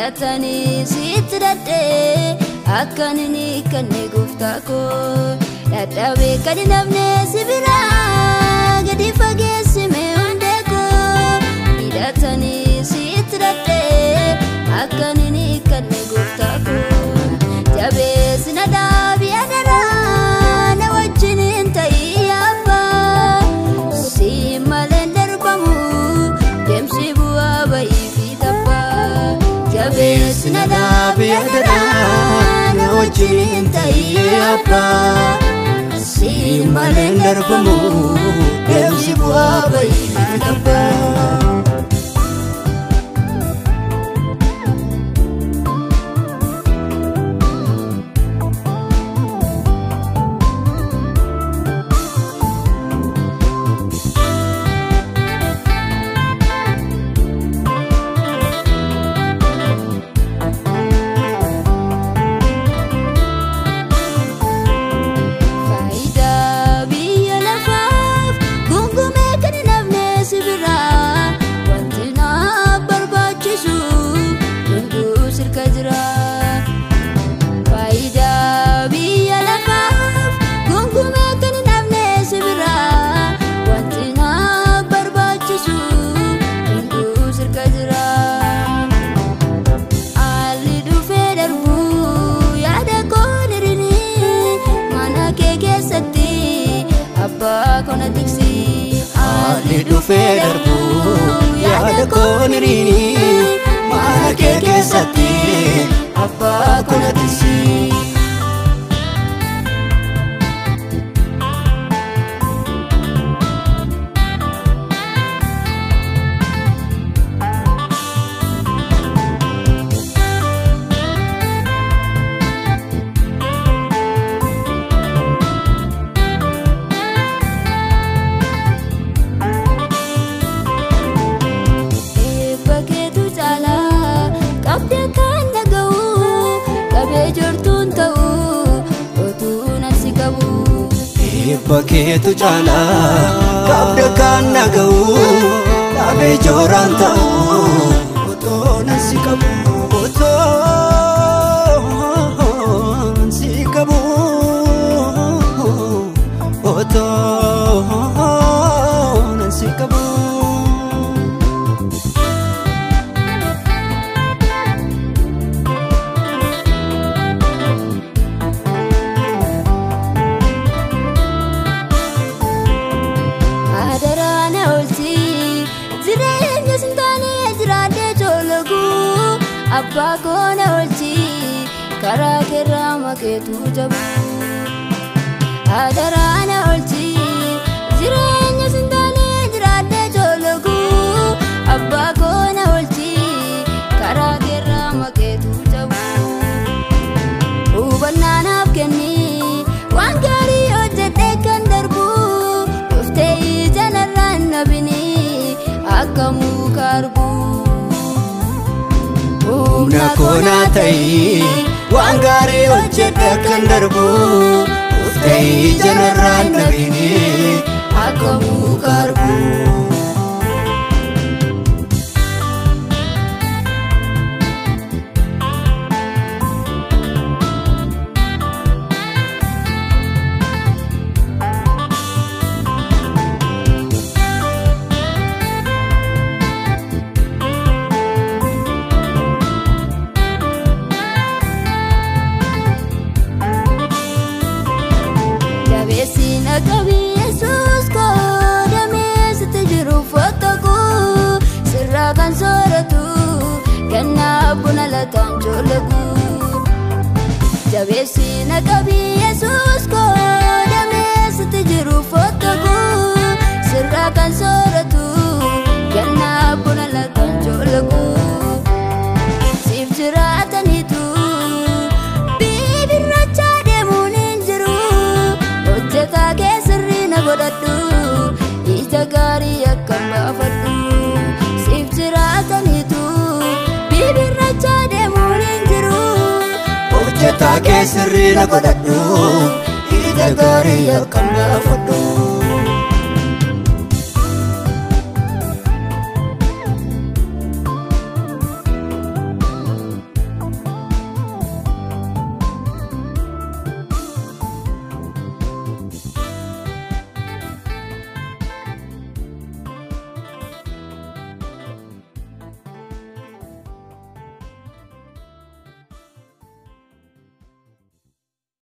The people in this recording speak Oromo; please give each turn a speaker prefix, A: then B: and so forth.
A: Hidhatanii sitti dadhee akkan inni kanne gooftaa koo dadhabee kan hin hafne si biraa gadi fageessime hundee koo hidhatanii sitti dadhee akkan inni kanne gooftaa koo jabeessi na dhaabi adaraa na wajjin hin ta'ii abbaa si malee darbamu deemsi bu'aa ba'ii fi tabbaa jabeessi na dhaabi adaraa na wajjin hin ta'ii abbaa si malee darbamu deemsi bu'aa ba'ii fi tabbaa.
B: Haalli dhufee darbu yaada koo niriini mana kee keessatti abbaa koo na tiksi. Eebba keetu caalaa qabda kan na ga'u dhabee jooraan ta'u otoo nan si qabu otoo si qabu otoo nan si qabu.
A: Abbaa koo na oolchi karaa keerraa makeetu jabu. Adaraa na oolchi jireenya sintaanee jiraadhee joologu. Abbaa koo na oolchi karaa keerraa makeetu jabu. Hubannaa naaf kenni waan gaarii hojjedhee kan darbu. Dhuftee ija narraa hin dhabini akka muka argu.
B: Humna koo naa ta'ii waan gaarii hojjedhe kan darbu dhuftee ija narraa hin dhabini akka muka argu.
A: Yesuus koo dameessitti jiru fottokuu sirraa kan sooratu kennaa buna lataan joolagu. Jabeessi na qabi Yesuus koo dameessitti jiru fottokuu sirraa kan sooratu kennaa buna lataan joolagu. Siif jiraataniitu bibirrachaa deemuun hin jiru hojjetaa keessirri na godhadhu ija gaarii akkam baafadhu. Siif jiraataniitu bibirrachaa deemuun hin jiru
B: hojjetaa keessirri na godhadhu ija gaarii akkam baafadhu.